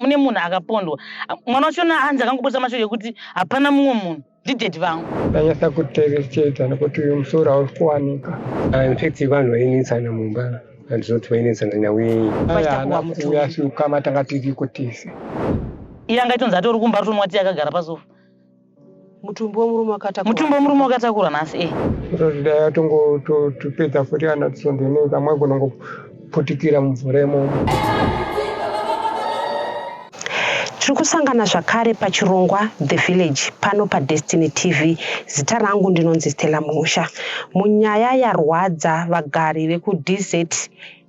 Mune munhu akapondwa. Mwana wachona hanzi akangobudisa mashoko ekuti hapana mumwe munhu. Ndidaddy vangu. Ndanyasa kucherechedza nekuti uyu musoro hausi kuwanika. In fact vanhu vainetsana mumba, handinoti vainetsana nhau yei. Haana kuuya siukama tanga tiriko tese. Iye angaitonzi atori kumba aritonwa tii akagara pasofa. Mutumbi wemurume wakatakura. Mutumbi wemurume wakatakura nhasi eh. Kutoti dai atongotopedza futi kana tsondo inei kamwe kunongoputikira mumvura imomo. Tiri kusangana zvakare pachirongwa The Village pano paDestiny TV. Zita rangu ndinonzi Stella Muusha. Munyaya yarwadza vagari vekuDZ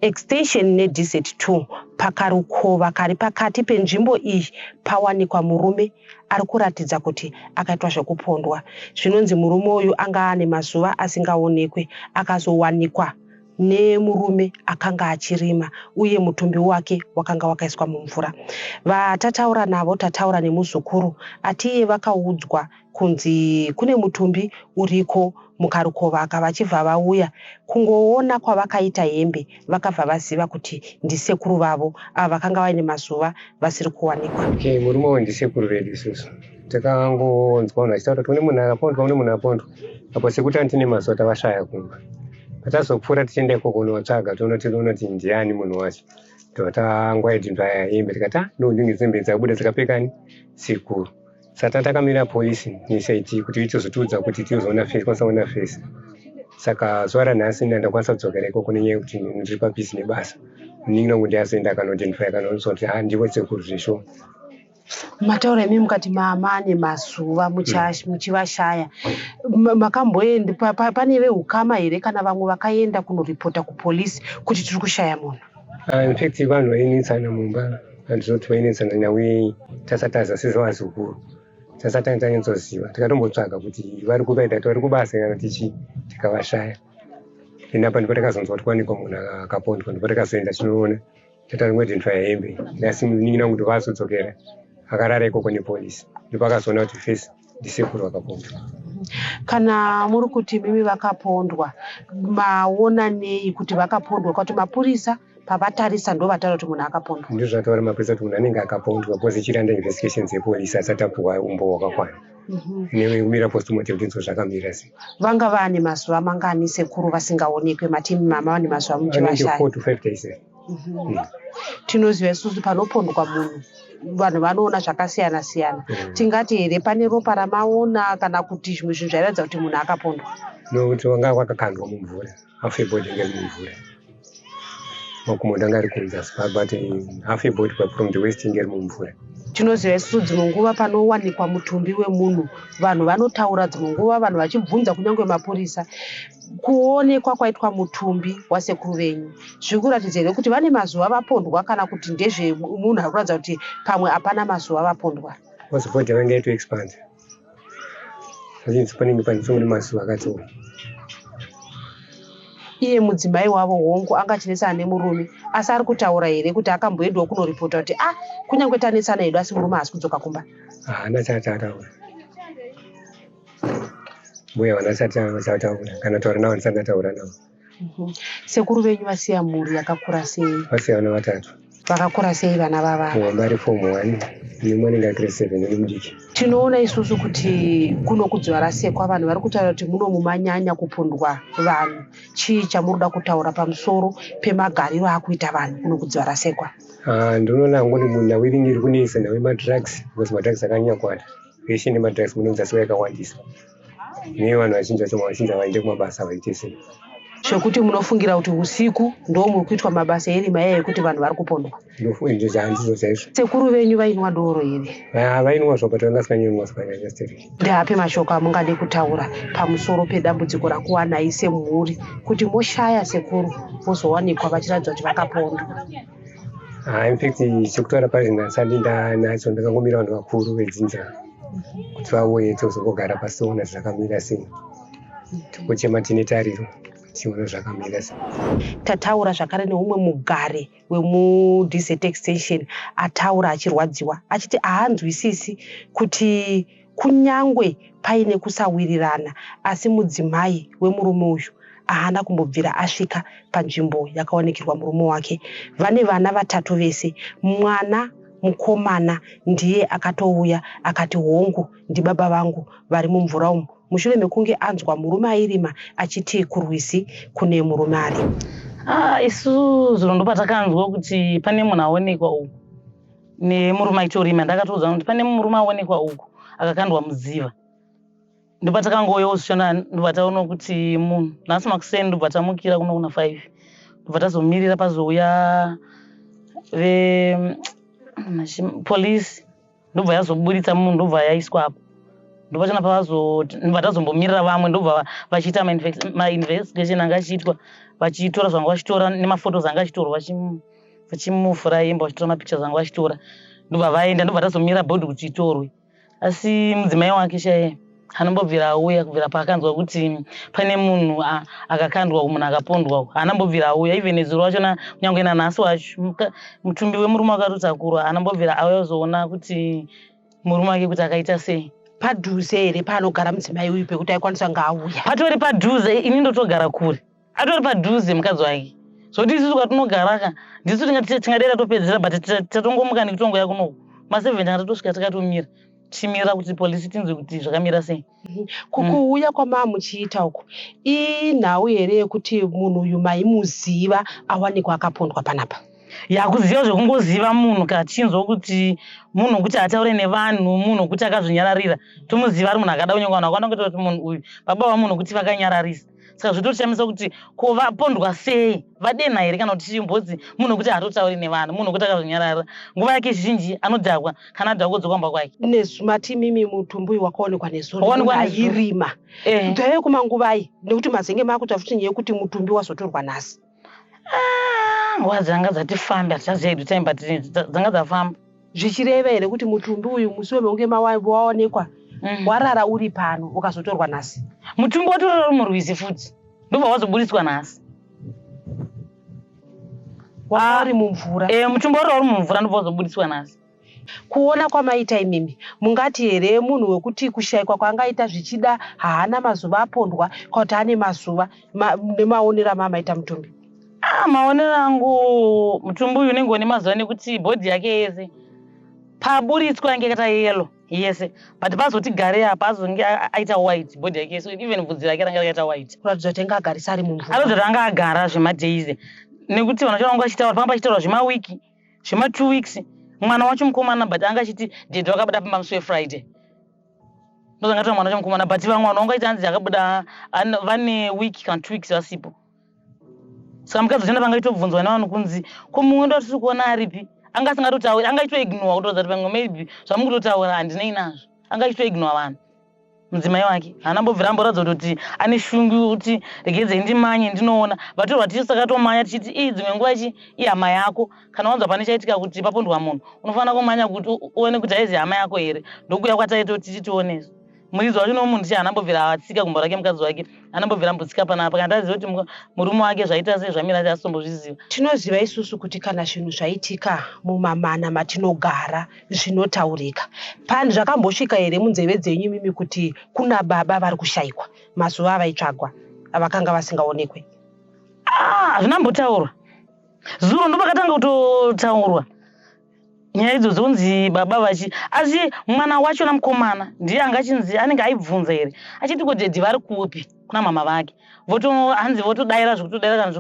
Extension neDZ2 pakarukova kari pakati penzvimbo iyi pawanikwa murume ari kuratidza kuti akaitwa zvekupondwa. Zvinonzi murume uyu anga ane mazuva asingaonekwe akazowanikwa nemurume akanga achirima uye mutumbi wake wakanga wakaiswa mumvura. Vatataura navo tataura nemuzukuru ati iye vakaudzwa kunzi kune mutumbi uriko mukarukova aka vachibva vauya kungoona kwavakaita hembe vakabva vaziva kuti ndisekuru vavo ava vakanga vaine mazuva vasiri kuwanikwa. Okay, murume uyu ndisekuru vedu isusu. Takangonzwa vanhu vachitaura kuti kune munhu akapondwa, kune munhu apondwa. Apo sekuru tanga tine mazuva tavashaya kumba. Patazopfuura tichienda ikoko kunovatsvaga toona tiona kuti ndiani munhu wacho. Tobva tangoidentifiya hembe tikati ah no ndinge hembe dzabuda dzakapfekani sekuru. Saka takamira police neCID kuti itozotiudza kuti tizoona face, kwanisa kuona face. Saka zuva ranhasi ini ndakwanisa kudzokera ikoko nenyaya yekuti ndiri pabhizi nebasa. Munin'ina wangu ndiye azoenda akanoidentify akanoonzwa kuti ah ndivo sekuru zveshuwa. Mataura imi mukati mane mazuva muchivashaya. Makamboenda pane veukama here kana vamwe vakaenda kunoripota kupolisi kuti tiri kushaya munhu? In fact vanhu vainetsana mumba, handinoti vainetsana nhau yei tasati sezvo vazukuru tasati tanyatsoziva tikatombotsvaga kuti vari kuvaita kuti vari kubasa kana tichi tikavashaya. Then apa ndipo takazonzwa kuti kwanikwa munhu akapondwa, ndipo takazoenda tinoona tatangoidentify hembe asi munin'ina wangu ndobva azodzokera akarara ikoko nepolisi ndipo akazoona kuti face ndisekuru vakapondwa. Kana muri kuti mimi vakapondwa, maona nei kuti vakapondwa? Kwati mapurisa pavatarisa ndo vataura kuti munhu akapondwa. Ndizvo zvataura mapurisa kuti munhu anenge akapondwa because ichiri under investigations yepolisi asati apuhwa umbowo hwakakwana. Newe kumira postmortem tinzwe zvakamira sei. Vanga vane mazuva mangani sekuru vasingaonekwe? Mati mama vane mazuva muchivashaya. 4 to 5 days. Tinoziva isusu panopondwa munhu vanhu vanoona zvakasiyana siyana. Tingati here pane ropa ramaona kana kuti zvimwe zvinhu zvairatidza kuti munhu akapondwa? Nokuti wanga wakakandwa mumvura, half a body inge iri mumvura. Makumbo anga ari kunze asi but half a body from the waist inge iri mumvura. Tinoziva isusu dzimwe nguva panowanikwa mutumbi wemunhu vanhu vanotaura, dzimwe nguva vanhu vachibvunza kunyange mapurisa. Kuonekwa kwaitwa mutumbi wasekuru venyu zviri kuratidza here kuti vane mazuva vapondwa kana kuti ndezvemunhu ari kuratidza kuti pamwe hapana mazuva vapondwa? Because body yanga yaito expand. Zvichinzi panenge pane mazuva akati. Iye mudzimai wavo hongu anga achinetsana nemurume asi ari kutaura here kuti akamboendawo kunoripota kuti ah kunyange tanetsana hedu asi murume haasi kudzoka kumba? Haana chati ataura. Mbuya vana chati ataura kana taura navo ndisati ndataura navo. Sekuru venyu vasiya mhuri yakakura sei? Vasiya vana vatatu. Vakakura sei vana vava? Mumwe ari form 1, nemumwe anenge ari grade 7 nemudiki. Tinoona isusu kuti kuno kuDzivarasekwa vanhu vari kutaura kuti muno mumanyanya kupondwa vanhu. Chii chamuri kuda kutaura pamusoro pemagariro akuita vanhu kuno kuDzivarasekwa? Ndinoona hangu kuti nhau inenge iri kunetsa nhau yemadrugs because madrugs akanyanya kuwanda. Veshe nemadrugs munonzi yakawandisa. Nevanhu vazhinji vacho vazhinji havaende kumabasa vaite sei. Zvekuti munofungira kuti usiku ndo muri kuitwa mabasa erima aya ekuti vanhu vari kupondwa? Ndizvo chaizvo. Sekuru venyu vainwa doro here? Vainwa zvo but vanga vasinganyanyi zvakanyanya stereki. Ndeapi mashoko amungade kutaura pamusoro pedambudziko rakuwanai semhuri kuti moshaya sekuru vozowanikwa vachiratidza kuti vakapondwa? In fact chekutaura pari ndasati ndanacho, ndakangomira vanhu vakuru vedzinza kuti vauye tozongogara pasi toona zvakamira sei. Tingochema tine tariro tichiona zvakamira sei. Tataura zvakare neumwe mugari wemuDZ Extension ataura achirwadziwa achiti haanzwisisi kuti kunyangwe paine kusawirirana asi mudzimai wemurume uyu haana kumbobvira asvika panzvimbo yakawanikirwa murume wake. Vane vana vatatu vese. Mwana Mukomana ndiye akatouya akati hongu ndibaba vangu vari mumvura umu mushure mekunge anzwa murume airima achiti kurwizi kune murume arimo. Ah, isu zuro ndopatakanzwa kuti pane munhu aonekwa uku nemurume aitorima. Ndakatoudza kuti pane murume aonekwa uku akakandwa mudziva. Ndopatakangouyawo zvichona ndobva taona kuti munhu nhasi makuseni ndobva tamukira kuno kuna 5 ndobva tazomirira pazouya ve polisi ndobva yazoburitsa munhu ndobva yaiswa apo ndopachona pavazobva tazombomirira vamwe ndobva vachiita mainvestigation anga achiitwa vachitora zvanga vachitora nemafotos anga achitorwa vachimuvhura imba vachitora mapictures anga vachitora ndobva vaenda ndobva tazomirira bhodhi kuti itorwe. Asi mudzimai wake chaiye haanombobvira auya kubvira paakanzwa kuti pane munhu akakandwa munhu akapondwa haanambobvira auya even nezuro wachona kunyange nanhasi wacho mutumbi wemurume wakatotakurwa haanambobvira auya kuzoona kuti murume wake kuti akaita sei. Padhuze here paanogara mudzimai uyu pekuti aikwanisa kunge auya? Patori padhuze, ini ndotogara kure. Atori padhuze mukadzi wake zvokuti isusu kwatinogara ka ndisu tingadera topedzera but tatongomuka nekutongoya kunoku ma7 tanga tatosvika takatomira tichimirira kuti polisi tinzwe kuti zvakamira sei. Kuuya kwamaa muchiita uku inhau here yekuti munhu uyu maimuziva awanikwa akapondwa panapa? Yakuziva zvekungoziva munhu kachinzwa kuti munhu wekuti ataure nevanhu munhu wekuti akazvinyararira tomuziva ari munhu akada kunyange vanhu vakawanda kuita kuti munhu uyu baba vamunhu wekuti vakanyararisa saka zvotoshamisa kuti ko vapondwa sei vadenha here kana kuti chimbodzi munhu wekuti haatotauri nevanhu munhu wekuti akazvinyarara nguva yake zhinji anodhakwa kana adhakwa kudzoka kumba kwake. Mati mimi mutumbi uyu wakaonekwa nezuro airima taive kumanguvai nekuti mazenge makuita futi nyaya yekuti mutumbi wazotorwa nhasi. Nguva dzanga dzatifambi hatichaziva hedu time but dzanga dzafamba. Zvichireva here kuti mutumbi uyu musi wemeunge waonekwa warara uri pano ukazotorwa nhasi? Mutumbi watorara uri murwizi futi ndobva wazoburitswa nhasi. Warara uri mumvura. Mutumbi warara uri mumvura ndobva wazoburitswa nhasi. Kuona kwamaita imimi mungati here munhu wekuti kushaikwa kwaangaita zvichida haana mazuva apondwa kana kuti ane mazuva nemaonero amamaita mutumbi? Maonero angu mutumbi uyu unenge une mazuva nekuti bhodhi yake yese paburitswa yange yakaita yellow yese but pazoti gare apa azonge aita white bhodhi yake yese even bvudzi rake ranga rakaita white. Kuratidza kuti anga agarisa ari mumvura. Aratidza kuti anga agara zvemadays nekuti vanhu vacho vanga vachitaura panga pachitaurwa zvemawiki zvema 2 weeks mwana wacho mukomana but anga achiti daddy vakabuda pamba musi weFriday ndozvanga taura mwana wacho mukomana but vamwe vanhu vanga vachiti hanzi akabuda vane week kana 2 weeks vasipo. Saka mukadzi wacho panga achitobvunzwa nevanhu kunzi ko mumwe ndo atiri kuona aripi anga asingatotauri anga achitoignore kutoratidza kuti pamwe maybe zvamukutotaura handinei nazvo anga achitoignore vanhu. Mudzimai wake haana mbobvira amboratidza kutoti ane shungu kuti regedzei ndimanye ndinoona vatorwa tisu takatomanya tichiti ii dzimwe nguva ichi ihama yako kana wanzwa pane chaitika kuti papondwa munhu unofanira kumanya kuti uone kuti haizi hama yako here ndokuya kwataita kuti tichtioneso muridzi wacho nomunhu tichi haana mbobvira atsika gumbo rake mukadzi wake haana mbobvira ambotsika panapa kana taziva kuti murume wake zvaita sei zvamira sei asitombozviziva. Tinoziva isusu kuti kana zvinhu zvaitika mumamana matinogara zvinotaurika. Pane zvakambosvika here munzeve dzenyu imimi kuti kuna baba vari kushaikwa mazuva avaitsvagwa avakanga vasingaonekwe? Hazvina kumbotaurwa. Zuro ndopakatanga kutotaurwa nyaya idzodzo kunzi baba vachi asi mwana wacho namukomana ndiye anga achinzi anenge aibvunza here achiti ko daddy vari kupi kuna mama vake voto hanzi votodaira zvekutodaira kana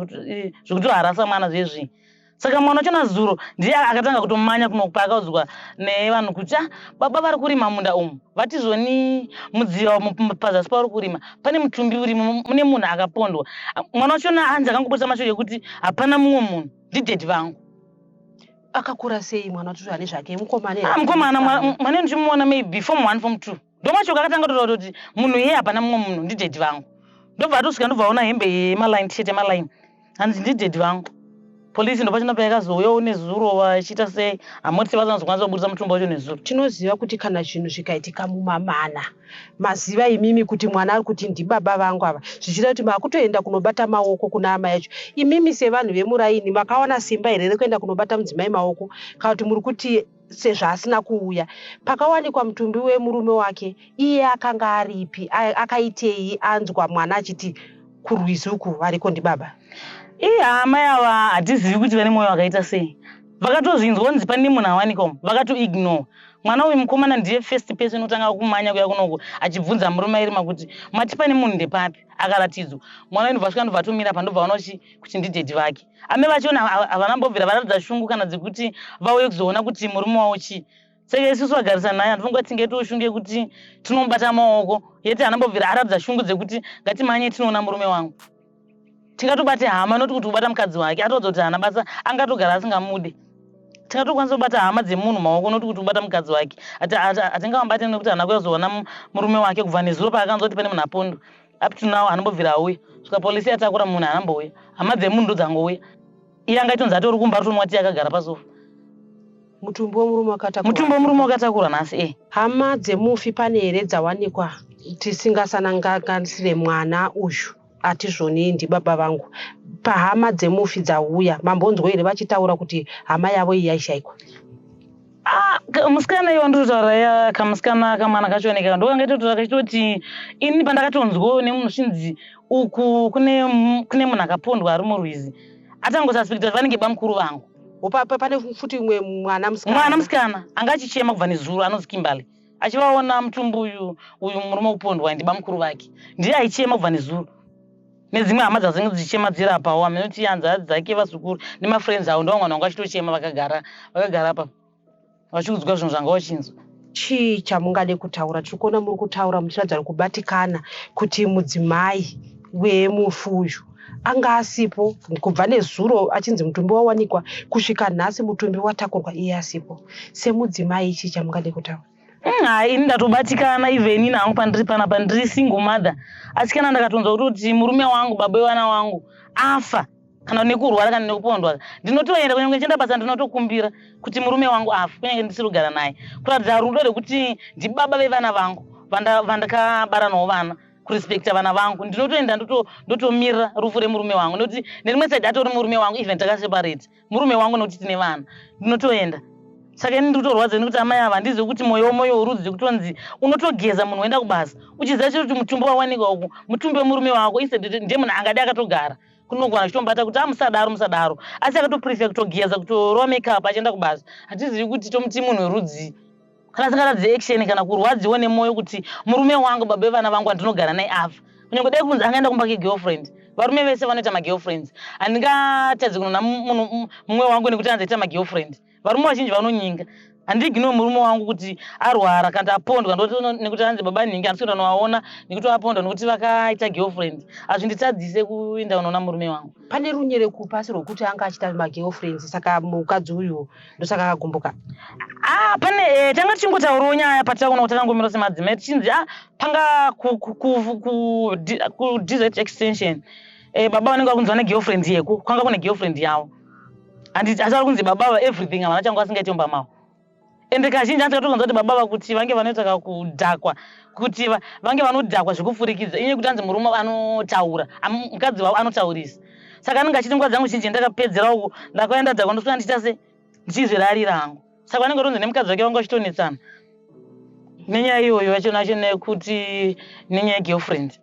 zvekutoharasa mwana zvezvi. Saka mwana wacho nazuro ndiye akatanga kutomanya kunopa akaudzwa nevanhu kuti baba vari kurima munda umu vati zvoni mudziva pazasi pavari kurima pane mutumbi urimo mune munhu akapondwa. Mwana wacho hanzi akangobudisa mashoko ekuti hapana mumwe munhu ndidaddy vangu. Akakura sei mwana wacho ane zvake mukomana here? Mukomana mwana ndichimuona maybe form 1 form 2 ndomashoko akatanga kutotaura kuti munhu iye hapana mumwe munhu ndidaddy vangu. Ndobva atosvika ndobva aona hembe yemaline t-shirt yemaline hanzi ndidaddy vangu. Polisi ndopachona payakazouyawo nezuro vachiita sei hamoti sevasina kubudisa mutumbi wacho nezuro. Tinoziva kuti kana zvinhu zvikaitika mumamana maziva imimi kuti mwana ari kuti ndibaba vangu ava zvichida kuti makutoenda kunobata maoko kuna amai acho. Imimi sevanhu vemuraini makawana simba here rekuenda kunobata mudzimai maoko kana kuti muri kuti sezvaasina kuuya pakawanikwa mutumbi wemurume wake iye akanga aripi akaitei anzwa mwana achiti kurwizi uku variko ndibaba? Ii amai ava hatizivi kuti vane mwoyo wakaita sei. Vakatozvinzwa kunzi pane munhu awanikwa umu, vakatoignore. Mwana uyu mukomana ndiye first person otanga kumanya kuya kunoku achibvunza murume airima kuti mati pane munhu ndepapi, akaratidzwa. Mwana uyu ndobva asvika ndobva atomira apa ndobva aona kuti ndidhedhi vake. Amai vachona havana mbobvira varatidza shungu kana dzekuti vauye kuzoona kuti murume wavo chii. Saka isusu vagarisana naye hatifunga kuti tingaitewo shungu yekuti tinomubata maoko yeti haana mbobvira aratidza shungu dzekuti ngatimanye tinoona murume wangu. Tingatobate hama noti kuti kubata mukadzi wake atoudza kuti haana basa angatogara asingamude. Tingatokwanisa kubata hama dzemunhu maoko noti kuti kubata mukadzi wake. Hatingamubate nekuti haana kuuya kuzoona murume wake kubva nezuro paakanzwa kuti pane munhu apondwa. Up to now haana mbobvira auya. Svika polisi yatakura munhu haana mbouya. Hama dzemunhu ndodzangouya. Iye angaitonzi atori kumba aritonwa tea akagara pasofa. Mutumbi wemurume wakatakurwa. Mutumbi wemurume wakatakura nhasi eh. Hama dzemufi pane here dzawanikwa tisingasananganisire mwana uyu ati zvoni ndibaba vangu pahama dzemufi dzauya mambonzwa here vachitaura kuti hama yavo iyi yaishaikwa? Ah, musikana iye wandinotaura ya kamusikana kamwana kachooneka ndokanga itotaura kachitoti ini pandakatonzwawo nemunhu zvinzi uku kune kune munhu akapondwa ari murwizi atangosuspecta kuti vanenge bamukuru vangu. Pane futi umwe mwana musikana. Mwana musikana anga achichema kubva nezuro anonzi Kimberly achivaona mutumbi uyu uyu murume wekupondwa ndi bamukuru vake ndiye aichema kubva nezuro nedzimwe hama dzazenge dzichichema dziri apawo aminoti hanzvadzi dzake vazukuru nemafriends avo ndovamwe vanhu vanga vachitochema vakagara vakagara apa vachiudzwa zvinhu zvanga vachinzwa. Chii chamungade kutaura? Tiri kuona muri kutaura muchiratidza kubatikana kuti mudzimai wemufi uyu anga asipo kubva nezuro achinzi mutumbi wawanikwa kusvika nhasi mutumbi watakurwa iye asipo. Semudzimai chii chamungade kutaura? Hai ini ndatobatikana even ini hangu pandiri panapa ndiri single mother asi kana ndakatonzwa kutoti murume wangu baba wevana wangu afa kana nekurwara kana nekupondwa ndinotoenda kunyange ndichienda basa ndinotokumbira kuti murume wangu afa kunyange ndisiri kugara naye kuratidza rudo rwekuti ndibaba vevana vangu vandakabara navo vana kurespekta vana vangu ndinotoenda ndotomirira rufu remurume wangu nekuti nerimwe side atori murume wangu even takaseparate murume wangu nekuti tine vana ndinotoenda saka ini ndikutorwadza nekuti amai ava handizivi kuti mwoyo mwoyo urudzi kutonzi unotogeza munhu woenda kubasa uchiziva chete kuti mutumbi wawanikwa uku mutumbi wemurume wako instead ndiye munhu angadi akatogara kunogona achitombata kuti amusadaro musadaro asi akatoprefer kutogeza kutorova makeup achienda kubasa hatizivi kuti tomuti munhu werudzii kana asingaratidzi action kana kurwadziwa nemoyo kuti murume wangu baba vevana vangu andinogara naye afa kunyange dai kunzi angaenda kumba kegirlfriend varume vese vanoita magirlfriends handingatadzi kunona munhu mumwe wangu nekuti anzi aita magirlfriend varume vazhinji vanonyinga handiignore murume wangu kuti arwara kana apondwa nekuti anzi baba nhingi handisi kuenda novaona nekuti apondwa nekuti vakaita girlfriend hazvinditadzise kuenda kunoona murume wangu. Pane runyerekupa asi rwekuti anga achiita magirlfriends saka mukadzi uyu ndosaka akagumbuka. Ah, pane eh, tanga tichingotaurawo nyaya patakaona kuti takangomira semadzimai tichinzi ah, panga ku desert extension eh, baba vanenge vakunzi vane girlfriend yeko kwanga kune girlfriend yavo handiti asi vari kunzi baba ava everything havana changu asingaite mumba mavo ende kazhinji anzi katokanzwa kuti baba vakuti vange vanoita kakudhakwa kuti vange vanodhakwa zvekupfurikidza inyaya yekuti anzi murume anotaura mukadzi wavo anotaurisa saka anenge achiti nguva dzangu zhinji ndakapedzera uku ndakauya ndadhakwa ndosvika ndichiita se ndichizvirarira hangu saka vanenge vatonzi nemukadzi wake vanga vachitonetsana nenyaya iyoyo yacho nacho nekuti nenyaya yegirlfriend.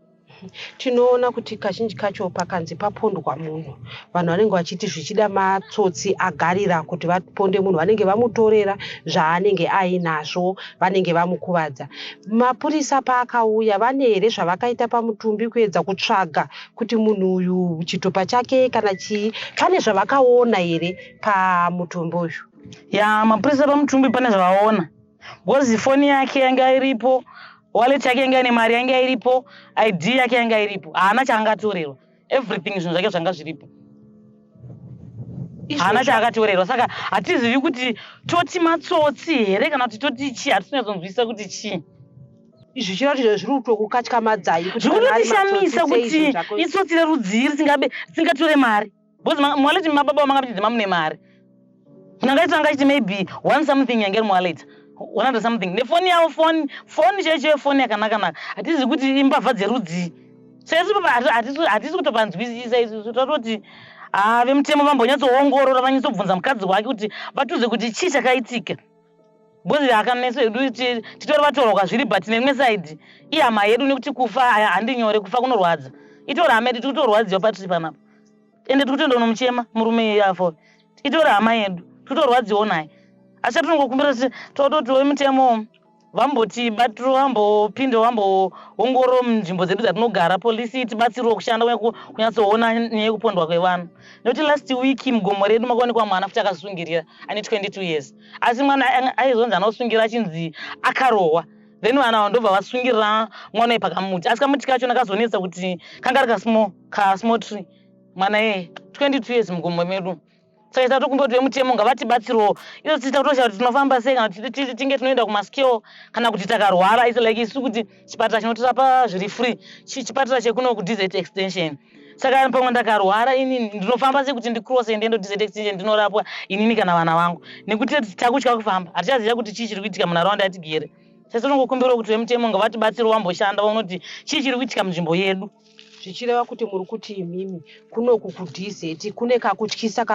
Tinoona kuti kazhinji kacho pakanzi papondwa munhu, vanhu vanenge vachiti zvichida matsotsi agarira kuti vaponde munhu, vanenge vamutorera zvaanenge ainazvo, vanenge vamukuvadza. Mapurisa paakauya vane here zvavakaita pamutumbi kuedza kutsvaga kuti munhu uyu chitupa chake kana chii, pane zvavakaona here pamutumbi uyu? Ya, mapurisa pamutumbi pane zvavaona because foni yake yanga iripo wallet yake yanga ine mari yanga iripo id yake yanga iripo haana chaangatorerwa everything zvinhu zvake zvanga zviripo haana chaakatorerwa saka hatizivi kuti toti matsotsi here kana kuti toti chii hatisi kuti chii zvichiratidza zviri kutokukatyamadzai zviri kutotishamisa kuti itsotsi rerudzii risingatore mari because muwallet mababa vanga vachidzi mamune mari munhu angaiti anga achiti maybe one something yange iri muwallet 100 something nefoni yavo foni foni chaiyo chaiyo foni yakanakanaka hatizivi kuti imbavha dzerudzii so isu hatisi kutopanzwisisa isusu tatoti haa vemutemo vambonyatsoongorora vanyatsobvunza mukadzi wake kuti vatuze kuti chii chakaitika because akaneso edu titori vatorwa kwazviri but nerimwe side ihama yedu nekuti kufa handinyore kufa kunorwadza itori hama yedu tikutorwadziwa patiri panapa ende tiri kutoenda kunomuchema murume iye afo itori hama yedu. Totorwadziwo naye. Asi chatinongokumbira kuti tototiwo mutemo vambotibatiro vambopinde vamboongororo munzvimbo dzedu dzatinogara, polisi itibatsirewo kushanda uye kunyatsoona nyaya yekupondwa kwevanhu. Nekuti last week mugomo redu makaonekwa mwana futi akasungirira ane 22 years, asi mwana aizonzi anosungira achinzi akarohwa. Then vana ava ndobva vasungirira mwana uyu pakamuti, asi kamuti kacho nakazonetsa kuti kanga ari kasmall kasmall tree. Mwana iyeye 22 years mugomo medu. Saka tatokumbira kuti vemutemo ngavatibatsirewo iyo tita kutoshaya kuti tinofamba sei kana kuti tinge tinoenda kumaskeo kana kuti takarwara. It's like isu kuti chipatara chinotirapa zviri free chipatara chekuno kuDZ Extension. Saka pamwe ndakarwara inini, ndinofamba sei kuti ndicrosse ndiende kuDZ Extension ndinorapwa inini kana vana vangu? Nekuti takutya kufamba, hatichaziva kuti chii chiri kuitika munharaunda yatigere. Saka tinongokumbirawo kuti vemutemo ngavatibatsirewo, vamboshanda vaone kuti chii chiri kuitika munzvimbo yedu. Zvichireva kuti muri kuti imimi kunoku kuDZ kune kakutyisa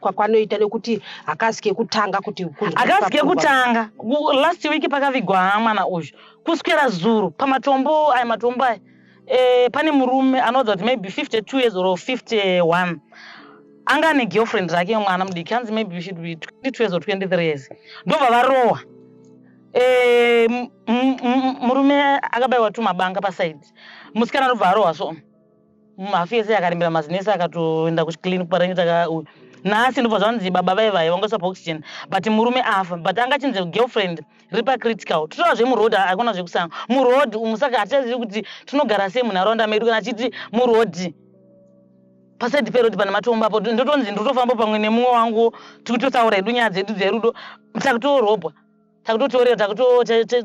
kwakanoita nekuti hakasi kekutanga kuti kunzi Hakasi papondwa. Kekutanga. Last week pakavigwa mwana uyu, kuswera zuro pamatombo aya, matombo aya, pane murume anoudza kuti maybe 52 years or 51, anga ane girlfriend rake, mwana mudiki, hanzi maybe should be 22 years or 23 years. Ndobva varohwa. Murume akabayiwa tumabanga paside, musikana ndobva arohwa. So hafu yese akarembera mazinesi, akatoenda kuchiclinic parengi. Uyu nhasi ndobva zvanzi baba vaivai vangoiswa paoxygen, but murume afa, but anga achinzi girlfriend riri pacritical. Totora zvemuroad, hakuna zvekusanga muroad umu. Saka hatichazivi kuti tinogara sei munharaunda medu. Kana achiti muroad, paside peroad pane matombo apo, ndotonzi ndotofamba pamwe nemumwe wangu, tikutotaura hedu nyaya dzedu dzerudo, takutorobwa, takutotorera,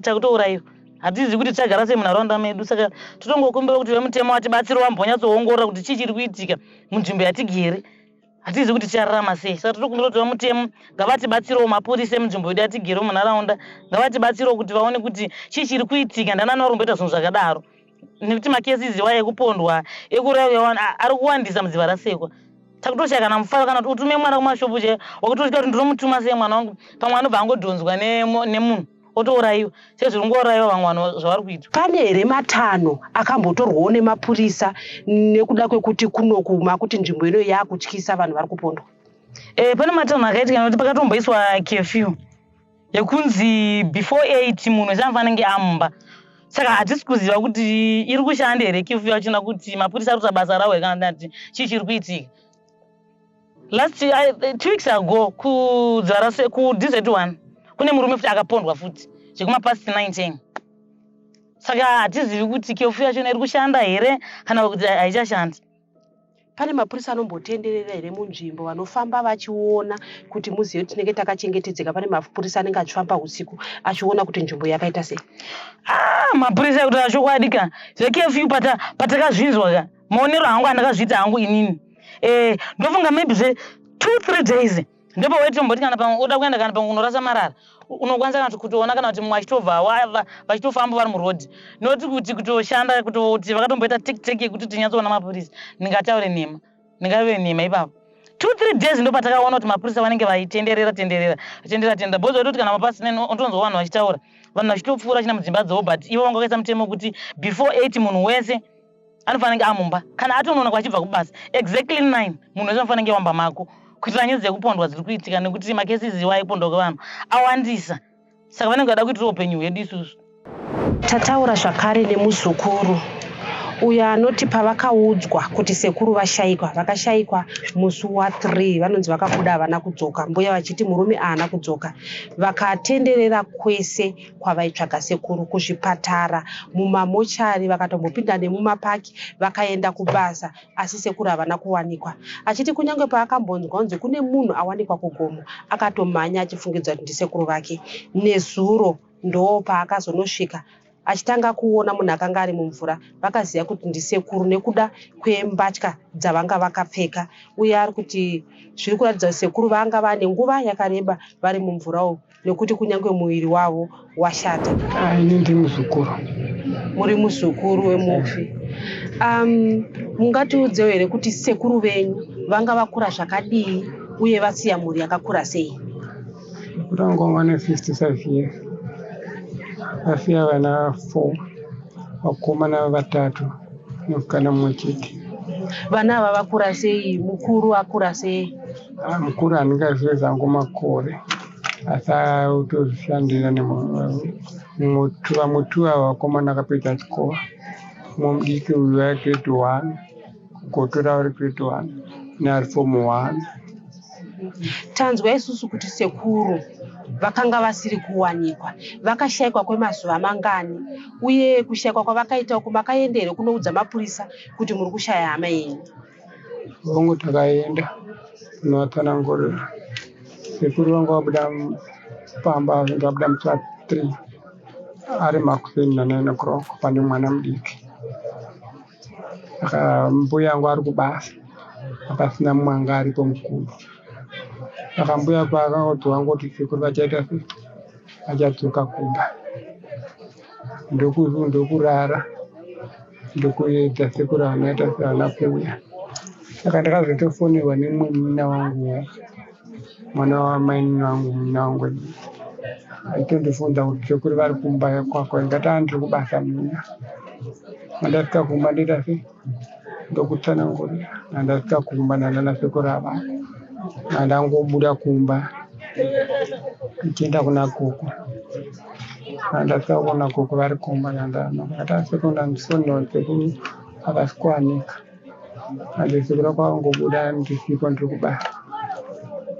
takutourayiwa. Hatizivi kuti tichagara sei munharaunda medu. Saka totongokumbira kuti vemutemo vatibatsire, vambonyatsoongorora kuti chii chiri kuitika munzvimbo yatigere. Hatizivi kuti tichararama sei. Saka totokumbira kuti vamutemo ngavatibatsirewo, mapurisa emunzvimbo yedu yatigere munharaunda ngavatibatsirewo kuti vaone kuti chii chiri kuitika, ndanani vari kumboita zvinhu zvakadaro. Nekuti macases iwaya ekupondwa, ekuurayiwa ari kuwandisa mudziva rasekwa. Takutoshaya kana mufaro kana kuti utume mwana kumashopu chaiyo, wakutotya kuti ndinomutuma sei mwana wangu, pamwe anobva angodhonzwa nemunhu otourayiwa sezviri kungourayiwa vamwe vanhu zvavari kuitwa. Pane here matanho akambotorwawo nemapurisa nekuda kwekuti kunoku makuti nzvimbo ino yakutyisa, vanhu vari kupondwa? Pane matanho akaitika, nekuti pakatomboiswa curfew yekunzi before 8 munhu wese anofanira kunge amumba. Saka hatisi kuziva kuti iri kushanda here curfew yachona, kuti mapurisa ari kuita basa ravo here, kana kuti chii chiri kuitika. Last 2 weeks ago kudzara kuDZ1 kune murume futi akapondwa futi zvekumapast 19. Saka hatizivi kuti curfew yachona iri kushanda here kana kuti haichashandi. Pane mapurisa anombotenderera here munzvimbo, vanofamba vachiona kuti muzive kuti tinenge takachengetedzeka? Pane mapurisa anenge achifamba usiku achiona kuti nzvimbo yakaita sei? Ah, mapurisa ekutaura chokwadi ka, zvecurfew patakazvinzwa ka, maonero angu andakazviita hangu inini, ndofunga maybe zve 2-3 days ndipo waitomboti kana pamwe uda kuenda kana pamwe unorasa marara, unokwanisa kana kutoona kana kuti mumwe achitobva vachitofamba vari murodhi. Noti kuti kutoshanda kutoti vakatomboita tek tek yekuti tinyatsoona mapurisa, ndingataure nhema, ndingave nhema ipapo. 2-3 days ndo patakaona kuti mapurisa vanenge vaitenderera tenderera, tenderera tenderera, because waitoti kana mapasi unotonzwa vanhu vachitaura, vanhu vachitopfuura china mudzimba dzavo. But ivo vanga vakaisa mutemo wekuti before 8 munhu wese anofanira kunge amumba. Kana atonoona kwachibva kubasa, exactly 9 munhu wese anofanira kunge wamba mako, kuitira nyaya dzekupondwa dziri kuitika, nekuti macases iwa ekupondwa kwevanhu awandisa. Saka vanenge vada kuitira upenyu hwedu isusu. Tataura zvakare nemuzukuru uyo anoti pavakaudzwa kuti sekuru vashayikwa, vakashayikwa musi wa3, vanonzi vakabuda havana kudzoka, mbuya vachiti murume haana kudzoka. Vakatenderera kwese kwavaitsvaga sekuru, kuzvipatara, mumamochari, vakatombopinda nemumapaki, vakaenda kubasa, asi sekuru havana kuwanikwa. Achiti kunyange paakambonzwa kunzi kune munhu awanikwa kugomo, akatomhanya achifungidza kuti ndisekuru vake. Nezuro ndo paakazonosvika achitanga kuona munhu akanga ari mumvura, vakaziva kuti ndisekuru nekuda kwembatya dzavanga vakapfeka. Uye ari kuti zviri kuratidza kuti sekuru vanga vane nguva yakareba vari mumvura umu, nekuti kunyange muviri wavo washata. Ah, ini ndi muzukuru. Muri muzukuru wemufi. Mungatiudzewo here kuti sekuru venyu vanga vakura zvakadii uye vasiya mhuri yakakura sei? Sekuru vangu vanga vane 55 years. Vasiya vana 4, vakomana vatatu nemusikana mumwe chete. Vana ava vakura sei? Mukuru akura sei? Ah, mukuru handingazive zangu makore asi autozvishandira vamwe tu ava vakomana akapedza chikoro mumwe mudiki uyu ari grade one kugotora uri grade one neari form one. Tanzwa isusu kuti sekuru vakanga vasiri kuwanikwa, vakashaikwa kwemazuva mangani, uye kushaikwa kwavakaita uku makaenda here kunoudza mapurisa kuti muri kushaya hama yenyu? Hongu, takaenda kunovatsanangurira. Sekuru vanga vabuda pamba, vabuda musi wa 3 ari makuseni na9 o'clock pane mwana mudiki. Saka mbuya yangu ari kubasa, hapasina mumwe anga aripo mukuru. Saka mbuya paakangoti wangoti sekuru vachaita sei, vachadzoka kumba, ndokurara ndokuedza sekuru havana ita sei, havana kuuya. Saka ndakazotofonerwa nemumwe munin'ina wangu, mwana wamainini vangu, munin'ina wangu aitondibvunza kuti sekuru vari kumba kwako. Ndikati a ndiri kubasa munin'ina. Mandasvika kumba ndoita sei, ndokutsanangurira. Ndasvika kumba ndandana sekuru avako, ndangobuda kumba ndichienda kuna gogo. Ndasvika kuna gogo vari kumba, ndakati asekuru ndandifonera sekuru havasi kuwanika. Ande sekuru kwavangobuda ndisipo, ndiri kubasa.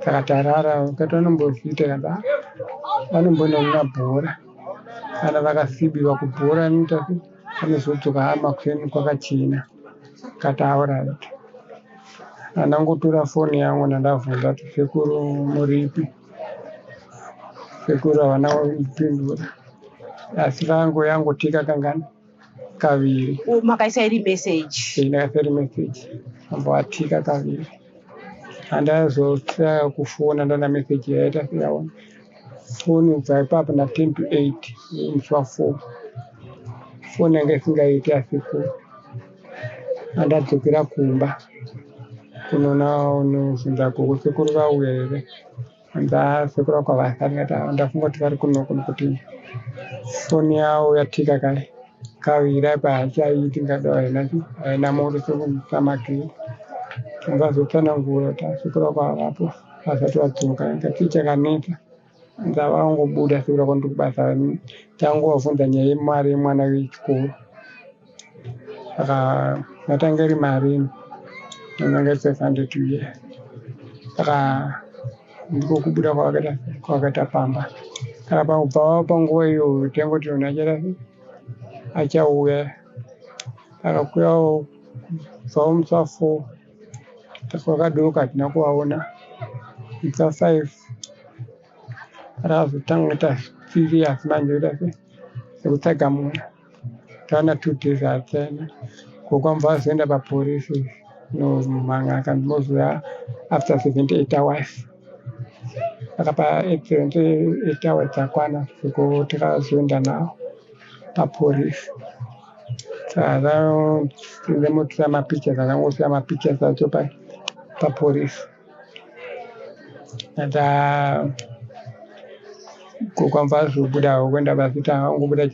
Saka tarara vakati vanombozviita kana vanombonoona bhora, kana vakasibiwa kubhora anoita sei, vanozodzoka makuseni kwakachena. Kati alright. Andangotora foni yangu ndandabvunza kuti sekuru muripi. Sekuru havana kupindura, asi vangu yangotika kangani kaviri. Makaisa iri meseji? Ndakaisa iri meseji, amboatika kaviri. Handazotaya kufona ndaona meseji yaita seyaona foni kubva ipapo na 10 to 8 musi wa4 foni yanga isingaiti asekuru. Andadzokera kumba kunoona unobvunza gogo sekuru vauya here. Anzi sekuru vako havasati. Ndikati ndafunga kuti vari kunoko nekuti foni yavo yatika kai kaviri apa haichaiti, ngadai haina haina moto sekusamagiri. Vazotsanangura kuti sekuru vako havapo, vasati vadzoka. Ndikati chii chakanetsa? Anzi havangobuda sekuru vako, ndiri kubasa, tangovabvunza nyaya yemari yemwana wechikoro. Saka yatanga iri marini, yanga iri 500 uye. Saka ndiko kubuda kwavakaita pamba. Saka kubva panguva iyoyo taingoti munhu achaita sei, achauya. Saka kuuyawo kubvawo musi wa4 kwakadoka hatina kuvaona. Musi wa5 rakazotanga kuita serious manje kuita sei, sekutsvaga munhu. Taona 2 days hatichaenda. Gogo amubva vazoenda paporisi nomhanga akanzi mozouya after 78 hours. Saka pa 78 hours dzakwana gogo takazoenda navo paporisi. Saka ndamotora mapictures, akangosiya mapictures acho paporisi. Ata gogo amubva azobudawo kuenda basa, angobuda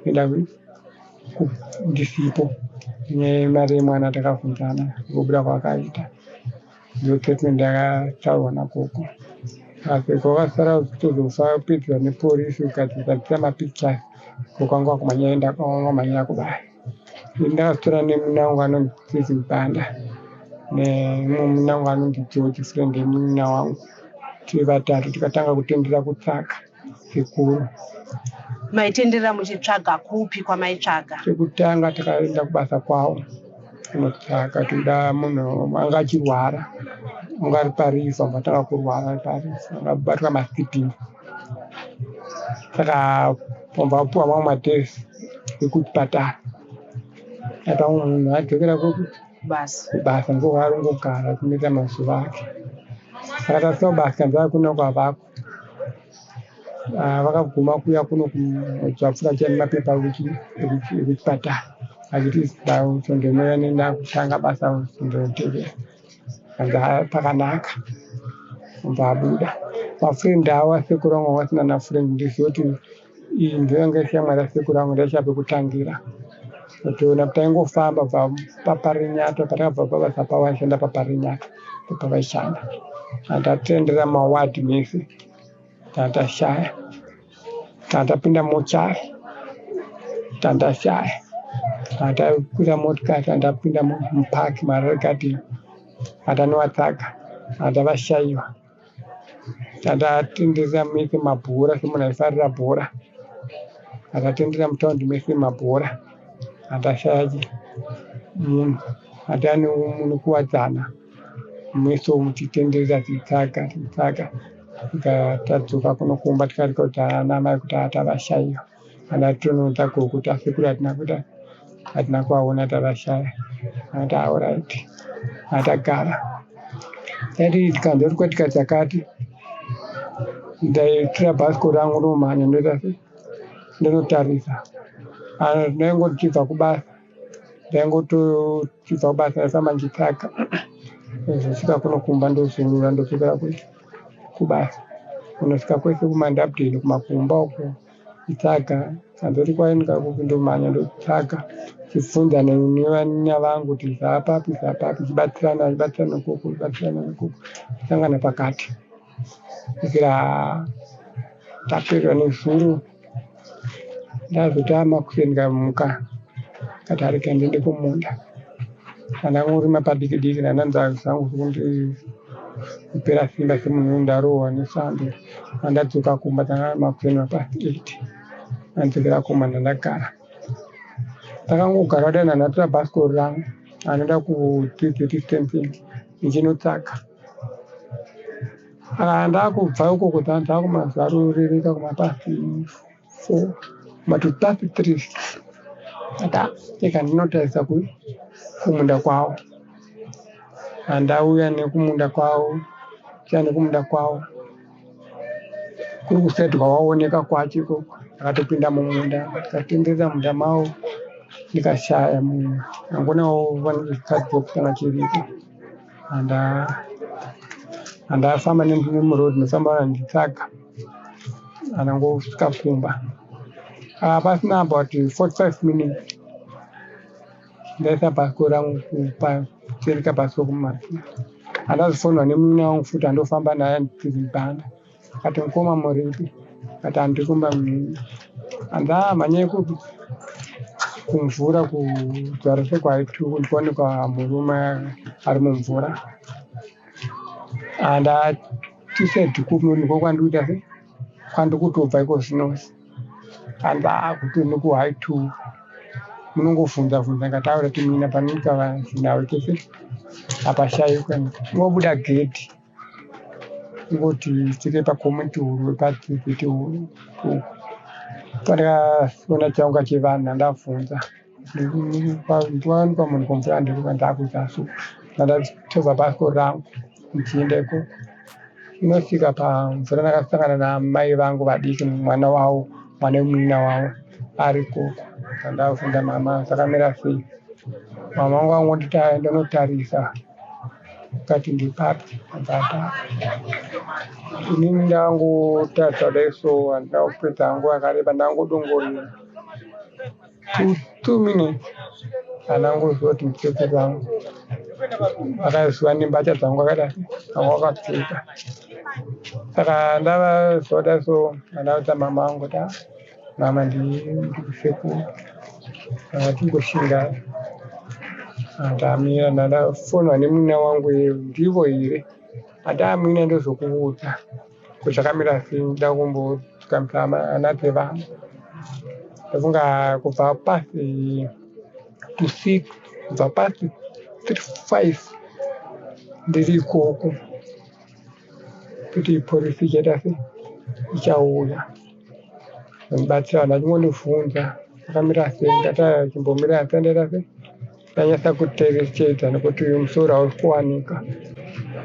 kuenda ndisipo nemari yemwana takabvunzana kubuda kwakaita. Ndo statement yakataurwa nagogo. Asi kwakasara kutozofa kupedzwa neporisi ukadzisa mapictures, gogo anga akumhanya vamhanyira kubaya. Ini ndakazotora nemunina wangu anonzi Stephen Banda nemumwe munina wangu anonzi George, friend yemunina wangu, tiri vatatu tikatanga kutendera kutsvaka sekuru. Maitenderera muchitsvaga kupi kwamaitsvaga? Chekutanga takaenda kubasa kwavo kunotsvaka tikuda munhu anga achirwara, anga ari parifa, atanga kurwara ari parifa, akabatwa masikidini. Saka pobva apuwa mamwe madays ekuchipatara. Apa munhu adzokera basa kubasa ndiko kwaari kungogara kunoita mazuva ake. Saka tasvika kubasa kanzi hakuna kwavako. Vakaguma kuuya kuno mwedzi wapfuura chani mapepa ekuchipatara achiti svondo rinouya nenda kutanga basa svondo rinotevera. Kanzi pakanaka, obva abuda. Mafriend avo asekuru vangu vanga vasina nafriend, ndizive kuti iyi ndiyo yanga ishamwari yasekuru vangu, ndaishaya pekutangira. Toona taingofamba kubva paParinyatwa, patakabva pabasa pavo aishanda paParinyatwa. Ndopavaishanda. Handatendera mawadhi mese, tandashaya. Tandapinda mochari, tandashaya. Handakwira motikari, tandapinda mupaki maHarare Garden, handanovatsvaga, handavashaiwa. Tandatendera mese mabhora semunhu aifarira bhora. Handatendera mutaundi mese mabhora, handashaya munhu. Handani munokuwadzana mese umu tichitenderera tichitsvaga tichitsvaga. Tadzoka kuno kumba tikareka kuti ana mai kuti tavashaiwa. Ana tonoudza gogo kuti asekuru hatina kuita hatina kuvaona tavashaya. Anoti alright. Atagara. Taiti tikanzwa kuti kwaitika chakati ndaitora bhasikoro rangu ndomhanya ndoita sei ndonotarisa. Ndaingoti ndichibva kubasa ndaingotochibva kubasa ndaifamba ndichitsvaga ndozosvika kuno kumba ndozorora ndodzokera kubasa. Kunosvika kwese kuMandabdeni kumakumba uko ndichitsvaga kanzoti kwaendwa kupi ndomhanya ndotsvaga ndichibvunza nevanin'ina vangu kuti zvapapi zvapapi tichibatsirana tichibatsirana ikoko tichibatsirana ikoko tichisangana pakati kusvikira tapererwa nezuro. Ndazoti makuseni ndikamuka ndikati rega ndiende kumunda. Ndangorima padiki diki ndandanzwa zvangu kupera simba semunhu ndarohwa nesando. Pandadzoka kumba tanga makuseni mapast 8 ndadzokera kumba ndandagara. Ndakangogara kudai ndandatora bhasikoro rangu anoenda kuDZZ Stamping ndichinotsvaga. Saka ndakubva ikoko ndakumazarurereka kumapast 4 kumati past 3 rega ndinotarisa kumunda kwavo. Handauya nekumunda kwavo, ndichiuya nekumunda kwavo kuri kusaidhi kwavaoneka kwacho ikoko. Ndakatopinda mumunda ndikatenderera munda mavo ndikashaya munhu. Ndangoona chikadhibhokisi changa chiripo. Handafamba nemurodhi ndofamba ndichitsvaga handangosvika kumba. Pasina about 45 minutes ndaisa bhasikoro rangu pachereka bhasikoro kumasi. Handazofonwa nemunin'ina wangu futi andofamba naye tiri bhanda. Akati mukoma muripi? Ndikati handiri kumba munini. Hanzi haa mhanyai kupi? Kumvura kudzvarese kwaitu ndikuonekwa murume ari mumvura. Handati kupi ndiko kwandikuita sei kwandikutobva iko zvino. Hanzi haa kuti nekuhigh 2 munongobvunza bvunza ndikati alright mina panoita zvinhau chese hapashaikwe. Ngobuda gedhi ngoti svike pakomiti huru padziti huru pandakaona chaunga chevanhu ndandabvunza ndikuwanikwa munhu kumvura ndiri ndakuzasu ndandatova bhasikoro rangu ndichienda ikoko. Inosvika pamvura ndakasangana namai vangu vadiki mwana wavo mwana wemunin'ina wavo ari ikoko. Ndandabvunza mama zvakamira sei. Mama vangu vangonditi ndonotarisa akati ndipapi ndabva inini ndangotarisa kudai so handina kupedza nguva yakareba ndangodongorera 2 minutes handangoziva kuti ndisekuru vangu vakaziva nembatya dzangu akadai vanga vakapfeka. Saka ndavaziva kudai so handaudza mama vangu kuti haa mama ndiri sekuru saka tingoshingai. Ndamira ndandafonwa nemunin'ina wangu ndivo here? Ati haa munin'ina ndozokuudza kuti zvakamira sei ndoda kumbodzikamisa hana dzevanhu. Ndafunga kubva pasi to 6 kubva pasi 5 ndiri ikoko kuti porisi ichaita sei ichauya kundibatsira vanhu vachingondibvunza zvakamira sei ndikati aiwa chimbomira ndisati ndaita sei ndanyatsa kucherechedza nekuti musoro hausi kuwanika.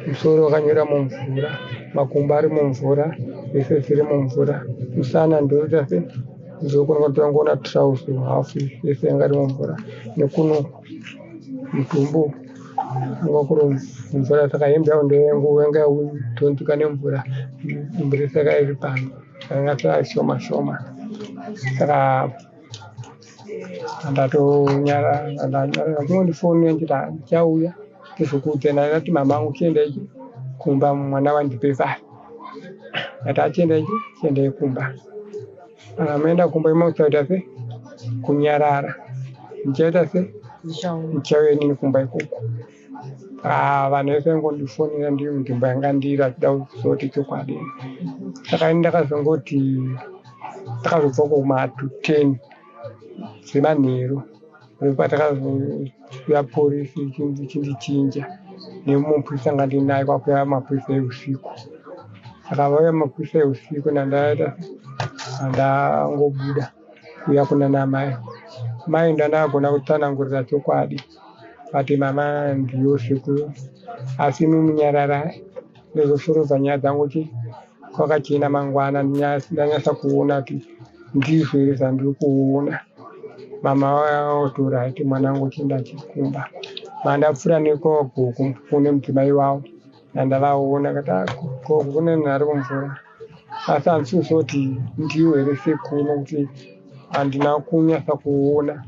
Musoro wakanyura mumvura, makumbo ari mumvura, zvese zviri mumvura. Musana ndoita sei ndokuona tirauzi hafu yese yanga iri mumvura nekuno mutumbu kwanga kuri mumvura saka hembe yangu ndoyanga yadhonzeka nemvura dumbu rese ranga riri panze ranga rava shoma shoma saka ndatonyarara ndachingondifonera ndichiti ndichauya. Ndozvokuudza ndati mama angu chiendai kumba mwana wandipe vhari. Ndati achiendai chiendai kumba. Kana maenda kumba imosaita se kunyarara. Ndichaita se ndichauya inini kumba ikoko. Ah, vanhu vese vaingondifonera ndiri munzvimbo yanga ndiri achida kuzoti chokwadi. Saka ini ndakazongoti takazobva kuma to 10 dzemanheru ndopatakazouya porisi ichindichinja nemumwe mupurisa anga ndinaye kwakuya mapurisa eusiku. Saka vauya mapurisa eusiku ndandaita ndangobuda kuuya kunana mai. Mai ndandakagona kutsanangurira chokwadi vati mama ndiyo sekuru asi imi munyararai ndozosorudza nyaya dzangu chi kwakachena mangwana ndanyasa kuona kuti ndizvo here zvandiri kuona. Mama vauya right mwanangu chienda chikumba. Mandapfuura nekogogo kune mudzimai wavo ndandavaona kati gogo kune munhu ari kumvura asi handisi kuziva kuti ndiwo here sekuru nokuti handina kunyasa kuona.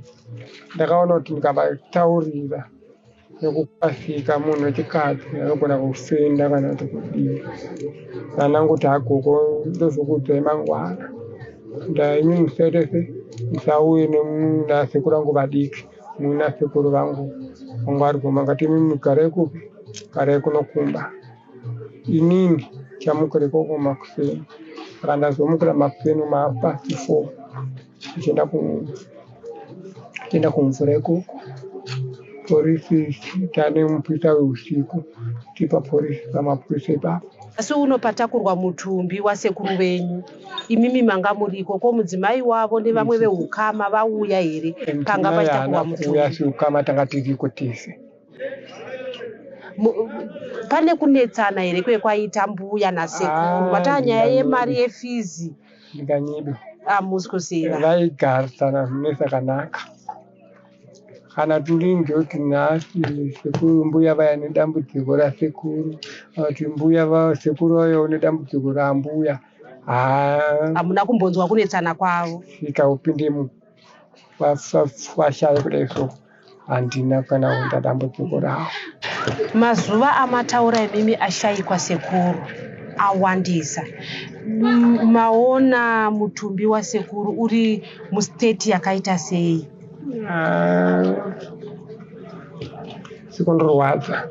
Ndakaona kuti ndikavataurira nekukasika munhu wechikadzi anogona kufenda kana kuti kudii. Ndanangoti hagogo ndozokuudzai mangwana. Ndaimi musaite se musauye nasekuru vangu vadiki muina sekuru vangu vanga vari kumba ngati imi garai kupi garai kuno kumba. Inini chamukira ikoko makuseni. Saka ndazomukira makuseni ma past 4 ndichienda kumvura ikoko. Porisi tane mupurisa weusiku tipa porisi pamapurisa ipapo. Asi uno patakurwa mutumbi wasekuru venyu imimi manga muriko ko mudzimai wavo nevamwe veukama vauya here panga Mudzimai pachitakurwa haana kuuya mutumbi? asi ukama tanga tiriko tese. Pane kunetsana here kwekwaita mbuya nasekuru? Ah, Mataa nyaya yemari yefizi ndinganyibe. hamusi kuziva. Vaigarisana zvine zvakanaka. Kana ndinzoti nhasi sekuru mbuya vaya nedambudziko rasekuru kuti mbuya vasekuru vauyawo nedambudziko rambuya. Haa Hamuna kumbonzwa kunetsana kwavo. Sika upinde vashaya kudai so handina kana kuita dambudziko ravo. Mazuva amataura imimi ashayikwa sekuru awandisa. Maona mutumbi wasekuru uri mustate yakaita sei? Ah, sikundorwadza.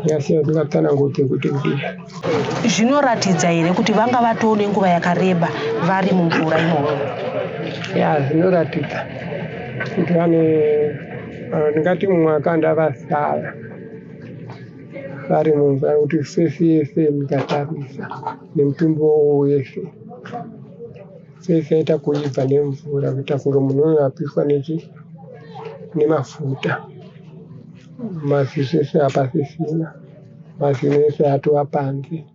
Yasiya ndingatsanangudze kuti kudii. Zvinoratidza here kuti vanga vatoo nenguva yakareba vari mumvura imomo? Ya, zvinoratidza kuti vane ndingati mwaka ndavasara vari mumvura nekuti face yese ndikatarisa nemutumbi wavo wese face yaita kuibva nemvura kuita kunge munhu uyu apiswa nechi nemafuta. Maziso ese hapasisina, mazino ese atova panze,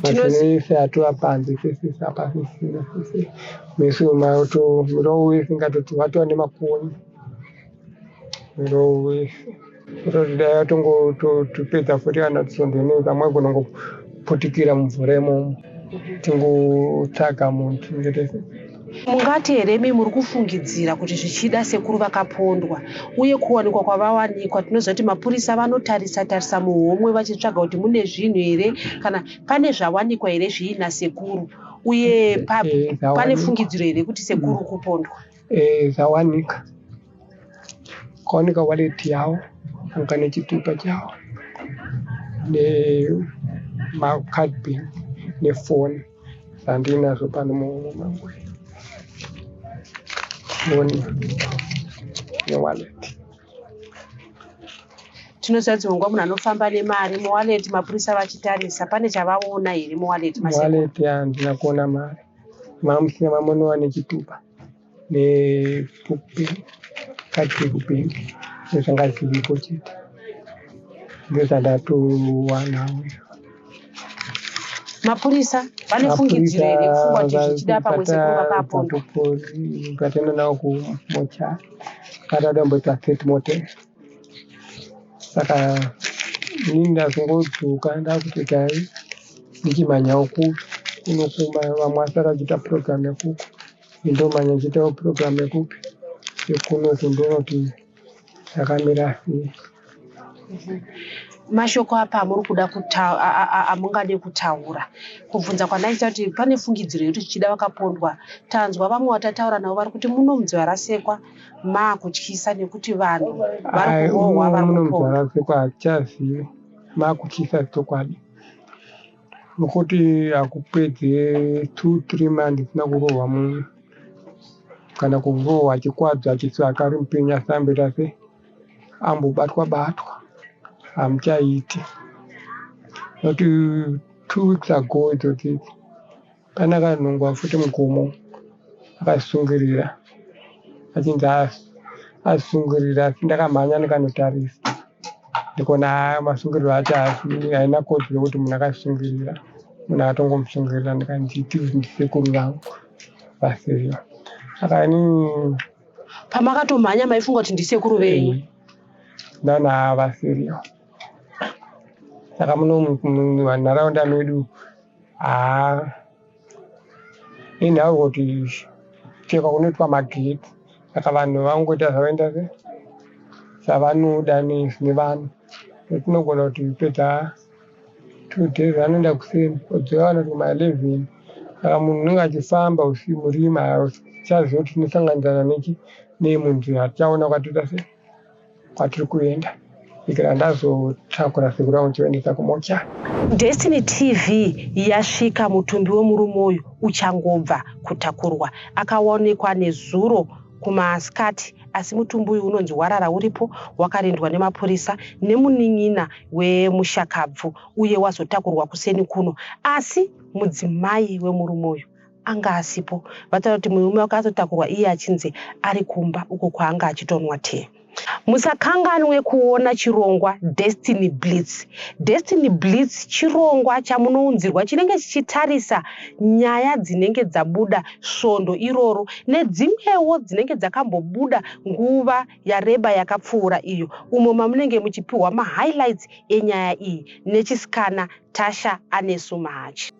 mazino ese atova panze, face ese hapasisina face meso mato muromo wese ngatoti watova nemakonye muromo wese. Kutoti dai atongotopedza futi kana svondo rinoi pamwe agona kungoputikira mumvura imomo tingotsvaga munhu tinenge tese. Mungati here imi muri kufungidzira kuti zvichida sekuru vakapondwa uye kuwanikwa kwavawanikwa tinoziva kuti mapurisa vanotarisa tarisa muhomwe vachitsvaga kuti mune zvinhu here kana pane zvawanikwa here zviina sekuru uye pane Zvawanikwa. fungidziro here kuti sekuru kupondwa? Zvawanika. Kwawanika wallet yavo anga nechitupa chavo nemacard pin nefoni zvandinazvo pano muhomwe mangu. Foni newallet. Tinoziva dzimwe nguva munhu anofamba nemari muwallet mapurisa vachitarisa pane chavaona here muwallet masekuru? Wallet handina kuona mari. Mamusina mamunowa nechitupa nebook pin, card yekubhengi ndozvanga zviripo chete. Ndozvandatowanawo. Mapurisa vane fungidziro here kufunga kuti zvichida pamwe sekuru vakapondwa? Patenda navo kumochari vatada kumboita third mortem. Saka inini ndazongodzoka ndakuti gai ndichimhanyawo kunokumba vamwe vasati vachiita program yekuko indomhanya ndichiitawo program yekupi Yekunoku ndoona kuti zvakamira sei. Mashoko apa amuri kuda amungade kutaura? Kubvunza kwandaita kuti pane fungidziro yekuti zvichida vakapondwa. Tanzwa vamwe vatataura navo vari kuti muno muDzivarasekwa maakutyisa nekuti vanhu vari kurohwa, vari Muno kupondwa. muDzivarasekwa hatichazivi, maakutyisa chokwadi, nokuti hakupedze 2, 3 months isina kurohwa munhu kana kurohwa achikwadzwa, achitsvaka ari mupenyu, asi amboita se ambobatwa batwa, hamuchaiti. Nokuti 2 weeks ago idzodzi pane akanhongwa futi mugomo akasungirira, achinzi asungirira, asi ndakamhanya ndikanotarisa, ndikaona haa, masungiriro acho haina kodzero yekuti munhu akasungirira, munhu akatongomusungirira. Ndikanditi ndisekuru vangu vasirivo, saka inini Pamakatomhanya maifunga kuti ndisekuru venyu? Ndaona haa, vasirivo. Saka muno munharaunda medu haa, inhau kuti chekwa kunoitwa magetsi, saka vanhu vangoita zvavaenda se zvavanoda nevanhu. Tinogona kuti pedza 2 days anoenda kuseni, odzoka vanoti kuma 11, saka munhu unenge achifamba usiku murima, hauchaziva kuti tinosanganidzana nechi nei munzira, hatichaona kwatoita se kwatiri kuenda kusvikira ndazotakura sekuru vangu ndichivaendesa kumochari. Destiny TV yasvika mutumbi wemurume uyu uchangobva kutakurwa. Akaonekwa nezuro kumasikati, asi mutumbi uyu unonzi warara uripo wakarindwa nemapurisa nemunin'ina wemushakabvu, uye wazotakurwa kuseni kuno, asi mudzimai wemurume uyu anga asipo. Vataura kuti murume wake azotakurwa iye achinzi ari kumba uko kwaanga achitonwa tea. Musakanganwe kuona chirongwa Destiny Blitz. Destiny Blitz chirongwa chamunounzirwa chinenge chichitarisa nyaya dzinenge dzabuda svondo iroro nedzimwewo dzinenge dzakambobuda nguva yareba yakapfuura iyo, umo mamunenge muchipiwa mahighlights enyaya iyi nechisikana Tasha Anesu Mahachi.